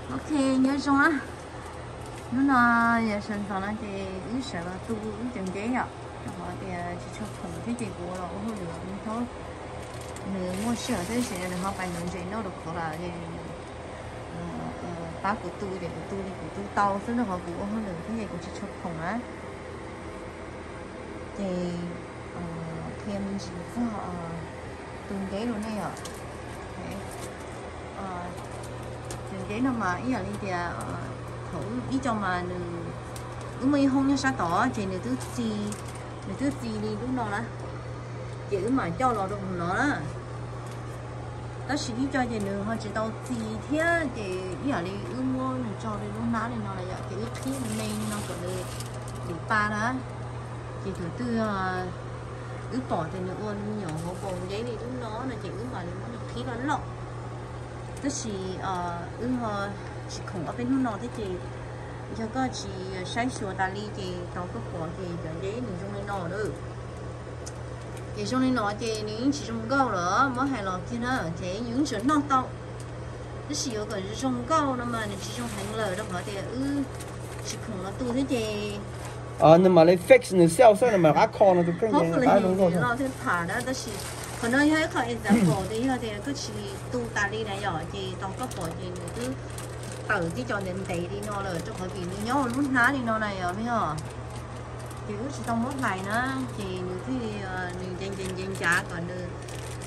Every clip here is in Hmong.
Ok, nyob zoo na. Hnub no yog sawv ntxov no ces wb sawv los tu wb cov nceb yom, rau qhov tias tsis tshua khoom thiab ces kuv los ua hauj lwm ntau. Nws muaj sij hawm thiab ces nws ho pais ntxov ntses noj rau qhov lawm es pab kuv tu ces kuv tu li kuv tu tau xwb rau qhov kuv ua hauj lwm thiab ces kuv tsis tshua khoom na. Ces qhia me ntsis txog tus nceb rau nej os. Tus nceb no mas ib yam li tias thaum ib co mas nws, wb muaj ib hoob nyob sab tod ces nws twb txi, nws twb txi li lub no na, ces wb mam coj los rau hauv no na. Tab sis ib co ces nws ho tsis tau txi thiab ces ib yam li wb muab nws tso li lub hnab li no na yom, ces wb qhib me me li no kom nws dim pa na. Ces thaum twg wb pom tias nws ua me nyuam hauv paus nceb li lub no no ces wb mam li muab nws qhib loj loj. Tab sis wb ho tsis khoom ob peb hnub no thiab ces yog koj tsis saib xyuas tas li ces tos koj pom ces cov nceb nws zoo li no lawm. Ces zoo li no ces nws yeej tsis zoo nkauj lawm, muab hais los kiag na, ces yus yeej tseem noj tau. Tab sis yuav kom zoo nkauj no mas nws tsis zoo heev lawm rau qhov tias wb tsis khoom los tu thiab ces nws mam li fix nws self xwb, nws mam qab kho no tus kheej ces qab zoo nkauj thiab. Los thiab tham na, tab sis qhov no yog ib qho example tias yog tias koj tsis tu tas li na yom, ces tos koj pom ces nws twb tawm tib co ntev ntev li no lawm rau qhov vim nws nyob hauv lub hnab li no na yom, yog ces wb tsis tau muab hlais na, ces nws thiaj li nws ncav ncav ncav ncav kom nws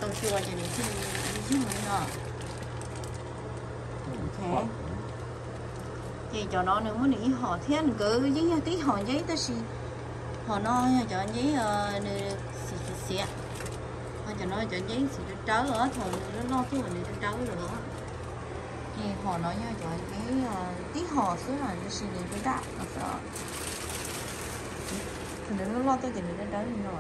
tau cua ces nws thiaj li yug li no. Ces cov no nws muab nws ib hom thiab, nkawd yeej yog tib hom nceb tab sis hom no yog cov nceb nws xim tsis xiav, ho cov no cov nceb xim dawb dawb os, thaum nws loj loj tuaj nws dawb dawb lawm. Ces hom no yog cov nceb tib hom xwb tab sis nws dawb dawb no xwb. Thaum nws loj loj tuaj ces nws dawb dawb li no.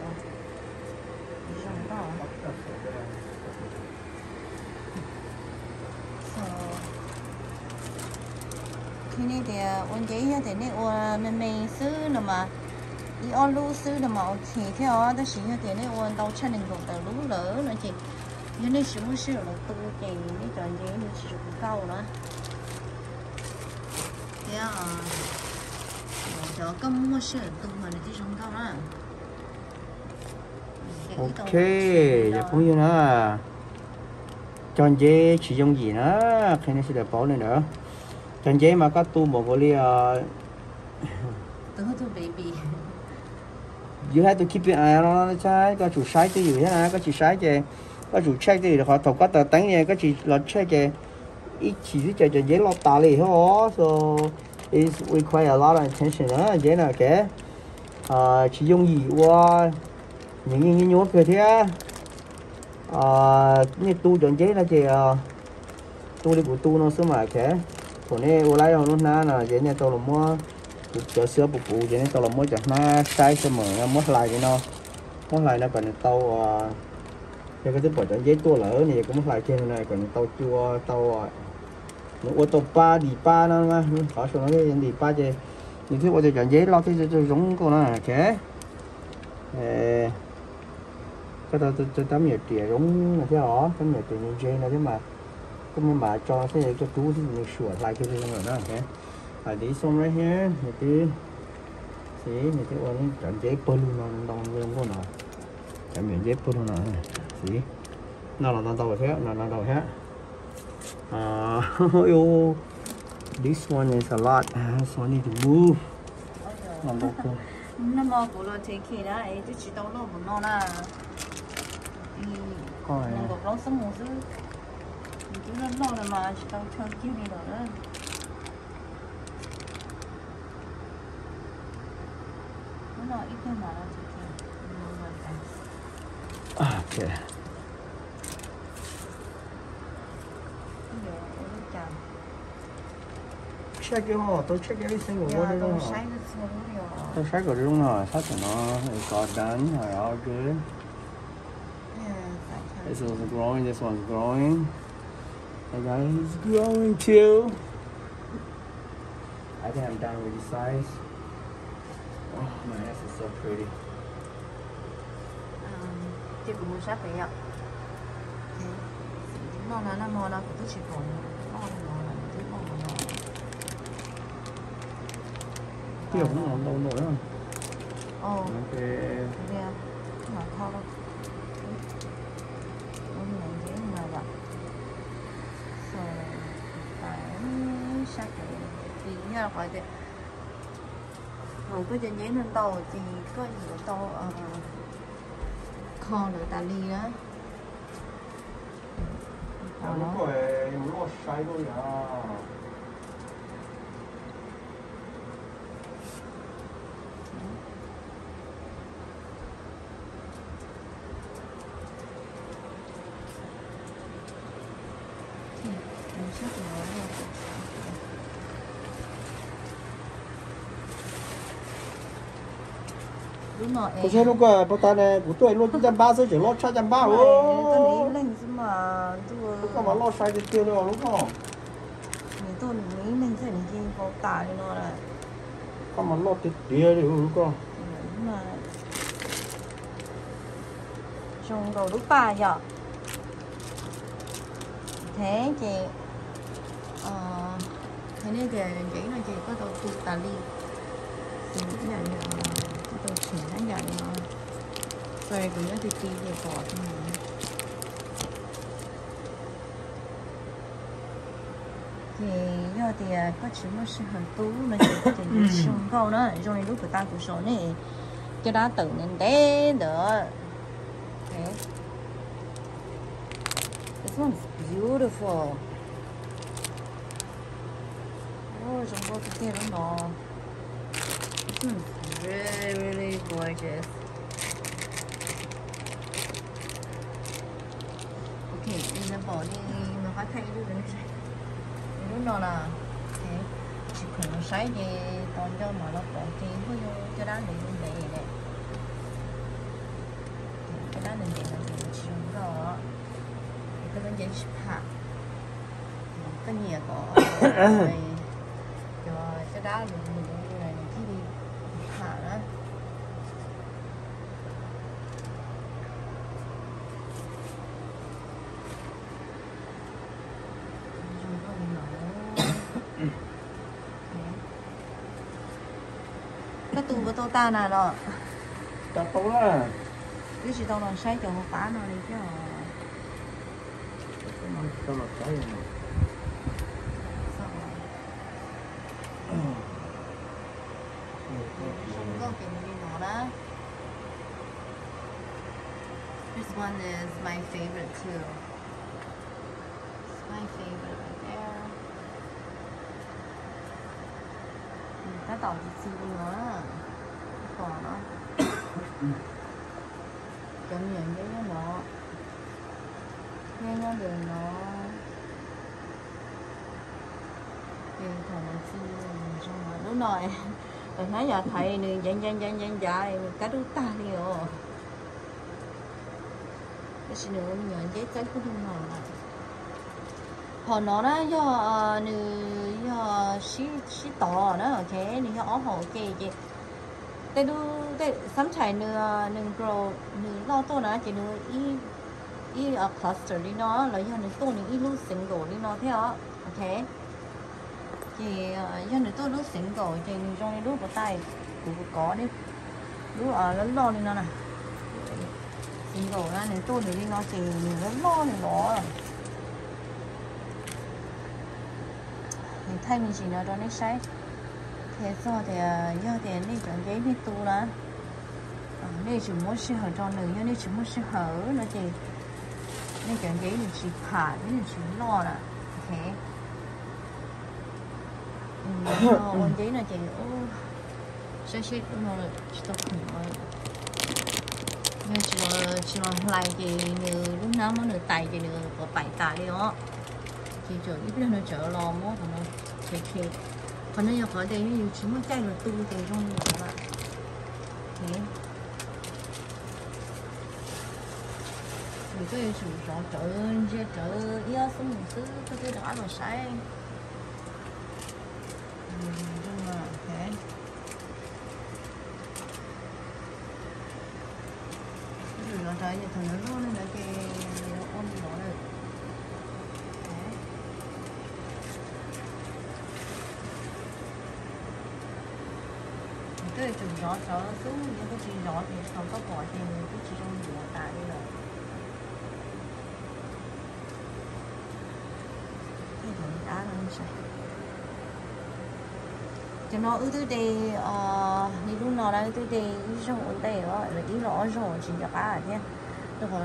Qhia nej tias ua nceb yog tias nej ua me me xwb no mas, ib ob lub xwb no mas ok thiab os, tab sis yog tias nej ua ntau tshaj nees nkaum tawm lub lawm no ces yog nej tsis muaj sij hawm los tu ces nej cov nceb nws tsis zoo nkauj na. Thiab cov koj muaj sij hawm tu mas nws thiaj zoo nkauj na. Ok, cov phooj ywg na, cov nceb tsis yooj yim na, qhia nej sawv daws paub li ntawd. Cov nceb mas koj tu npaum nkaus li you have to keep an eye on it, koj tsum saib twj ywm thiab na, koj tsis saib ces koj tsum check twj ywm rau qhov thaum koj taws teeb es koj tsis los check ces ib chim xwb ces cov nceb loj tas li thiab os. So it require a lot of attention na, nceb na, ok. Tsis yooj yim ua, nws yeej nyuaj nyuaj kawg thiab. Nej tu cov nceb no ces tu li kuv tu no xwb mas, ok. Thaum nej ua laib lub hnab no ces nej tau los muab, kuv cov xwb puv puv ces nej tau los muab cov hnab saib xwb mas muab hlais li no, muab hlais no kom nws tau, yog koj twb pom cov nceb tuaj lawm no yog koj muab hlais kiag no kom nws tau cua tau, nws ua tau pa dim pa no, qhov saum no thiaj dim pa ces nws thiaj ua tias cov nceb loj thiaj zoo nkauj na, ok. Koj tau tab me nyuam riam zoo no thiab os, tab me nyuam riam ntse ntse no thiab mas, koj muab npav tso xwb coj rub xwb nws suam hlais kiag li no lawm na, ok. Like this one right here, nws twb, see, nws twb ua cov nceb pawg lug no ntau zoo nkauj no, cov me nyuam nceb pawg lug no, see, no los ntau ntau thiab, no ntau ntau thiab. This one is a lot, so I need to move. Noj mov kuv los take care na, es twb tsis tau loj mus no na. Nees nkaum plaub xuab moos xwb, nws twb loj loj no mas tsis tau chaw kiag li lawm na. Hnub no ib pliag mam los tsev. Check it out, tau check every single one. Tau saib kom zoo no, sab tom no, it's all done, all good. This one's growing, this one's growing. That guy is growing too. I think I'm done with this size. Oh, my ass is so pretty. Ces kuv mus sab pem yom. Noj no noj hmo no kuv twb tsis pom noj no, twb noj no. Ntau ntau na. Ntau ces, ntau ntau na. Sab pem, pim yog qhov tias, koj cov nceb ntau ntau ces koj yuav tau kho lawv tas li na. Lub ko mus loj saib lub yom. Kuv saib lub ko pov tas ne, kuv tuaj lub caj npab xwb tseem loj tshaj caj npab. Lub ko mas loj sai tiag tiag li os lub ko. Koj mas loj tiag tiag li lub ko. Zoo nkaus lub paj yom. Thiab ces, thiab nej tias nceb no ces koj tau tu tas li. Ib yam li, koj tau tseem ib yam li no. Sorry, kuv nyob ti ti ces pom. Ces yog tias koj tsis muaj sij hawm tu no ces koj ces zoo nkauj na, zoo li lub puas tas kuv saum nej caj dab tawm ntev ntev ntawd. Okay. This one's beautiful. Oh, zoo nkauj tiag tiag lub no. This one's really, really gorgeous. Ok, nws pom li, nws qab thaij ib lub rau nej saib. Lub no na, tsis khoom los saib ces tos nco mam los pom ces kuj yuav caj dab ntev ntev lawm. Caj dab ntev ntev no ces tsis zoo nkauj, koj lub nce tsis pham. Koj nyiam kom cov caj dab luv luv nws thiaj li pham na. Koj tu puas tau tag na los? Tau tau na. Twb tsis tau los saib cov hauv qab no li thiab. Zoo nkauj ces nws li no na. This one is my favorite too. It's my favorite right there. Tab tom txi txi li no, pom no. Cov niam nyob nyob no, nyob nyob li no. Ces thaum no txi zoo no, lub no, lawv hnab yam thaiv nws ncav ncav ncav ncav ncav nws kab dub tag li os. Tab sis nws ua me nyuam nceb txawb kub hnub no lawm. Hom no na yog nws yog sib tov na, ok, nws yog ob hom ua ke ces tej lub, tej sometimes nws, nws grow, nws loj tuaj na ces nws ib cluster li no los yog nws tuaj nws ib lub single li no thiab os, ok. Ces yog nws tuaj lub single ces nws zoo li lub puas tais kuv kov ne, lub loj loj li no na. Single na nws tuaj nws li no ces nws loj loj li los. Nws thaij me ntsis no rau nej saib. Qhia txog tias yog tias nej cov nceb nej tu na, nej tsis muab sij hawm rau nws, yog nej tsis muaj sij hawm no ces nej cov nceb nws tsis pham thiab nws tsis loj na. Ok. Ua nceb no ces saib seb ub no tsis tau khoom, yog tsis los hlais ces nws lub hnab muab nws tais ces nws quav paim tas li os. Ces tseem ib pliag no tseem los muab qhov no, qhov no yog qhov tias yog yus tsis muaj caij los tu ces zoo li no lawm. Yus koj yuav tsum zov rawv ntsia rawv ib ob xuab moos xwb koj thiaj rov qab los saib. Ib tsum zov rawv ces thaum nws loj li ntawd ces yuav ua li no lawm. Tseem zov cov xwb, yog koj tsis zov ces thaum koj pom ces nws twb tsis zoo yuav tas li lawm. Cov no wb twb de, li lub no na wb twb de ib zaug ua ntej os, ib los ob zaug tsis nco qab thiab. Rau qhov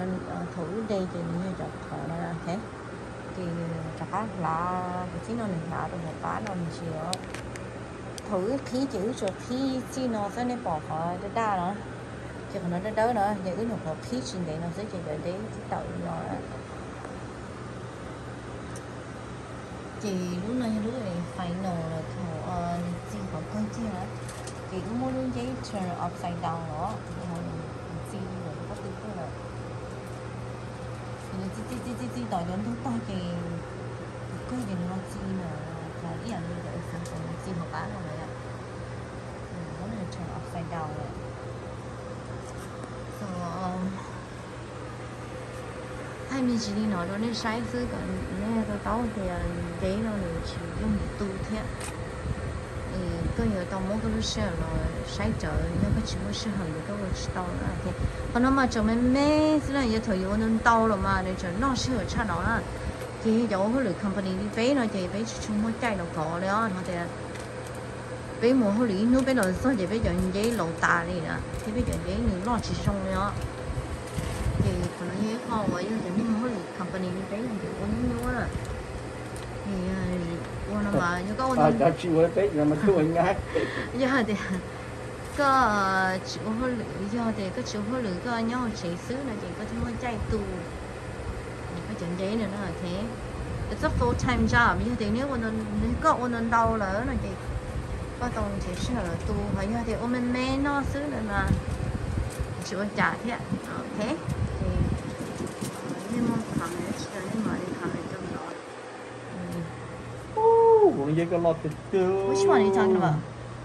thaum wb de ces nws yog cov qhov no, ces rov qab hlav, kuv txij no nws hlav rau hauv qab no nws tsis os. Thaum wb qhib ces wb tsuas qhib txij no xwb, nej pom qhov daj daj no, ces qhov no dawb dawb no ces wb nyuam qhuav qhib tsis ntev no xwb ces cov deb twb tawm li no. Ces lub no yog lub final los thaum nws txi qhov kawg kiag na, ces wb muab lub nceb turn upside down los nws txi los rau qab twg tuaj lawm. Nws txi txi txi txi txi tom cov ntug tag ces kawg ces nws ho txi na, qhov ib yam li cov example nws txi hauv qab no lawm. Nws muab nws turn upside down lawm. So, thaij me ntsis li no rau nej saib xwb kom nej to taub tias nceb no nws tsis yooj yim tu thiab. Koj yuav tau muab koj lub sij hawm los saib rawv, yog koj tsis muaj sij hawm ces koj ua tsis tau na. Qhov no mas tseem me me xwb na, yog thaum yus ua ntau ntau los mas nws tseem noj sij hawm tshaj no na. Ces cov ua hauj lwm company li peb no ces peb tsis tshua muaj caij los kov li os, no tias peb mus hauj lwm ib hnub peb los txog ces peb cov nceb laus tas li na, thiab peb cov nceb nws loj tsis zoo li os. Ces qhov no yog ib qho uas yog cov neeg hauj lwm company li peb no ces ua nyuaj nyuaj na. Ua no mas yog koj ua, yog tias koj tsis ua hauj lwm, yog tias koj tsis ua hauj lwm koj nyob hauv tsev xwb no ces koj thiaj muaj caij tu koj cov nceb no na. It's a full time job, yog tias neb ua, koj ua ntau ntau lawm no ces koj tau nrhiav sij hawm los tu, ho yog tias ua me me noj xwb no mas tsis ua cas thiab. Ok, nej muaj comment tsis tau nej mam li comment rau no. Kuv lub nceb koj loj tiag tiag. Which one are you talking about?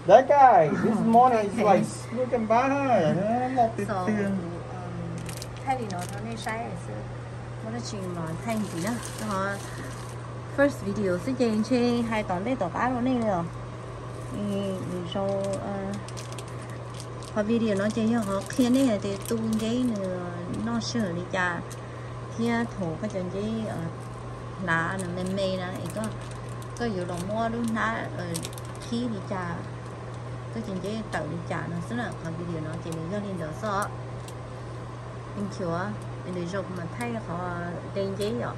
That guy, this morning is like, look at mine, loj tiag tiag. Thaij li no rau nej saib xwb, muaj dab tsi mas thaij ntxiv na. First video xwb ces ntshe hais tom ntej tom qab rau nej li os. Nws zoo, qhov video no ces yog qhov qhia nej hais tias tu nceb nws noj sij hawm li cas, thiab thaum koj cov nceb hlav nws me me na es koj yuav los muab lub hnab qhib li cas, koj cov nceb tawm li cas no xwb na. Qhov video no ces nws yog li ntawd xwb. Thank you, nws zoo kuv mam thaij qhov de nceb yom.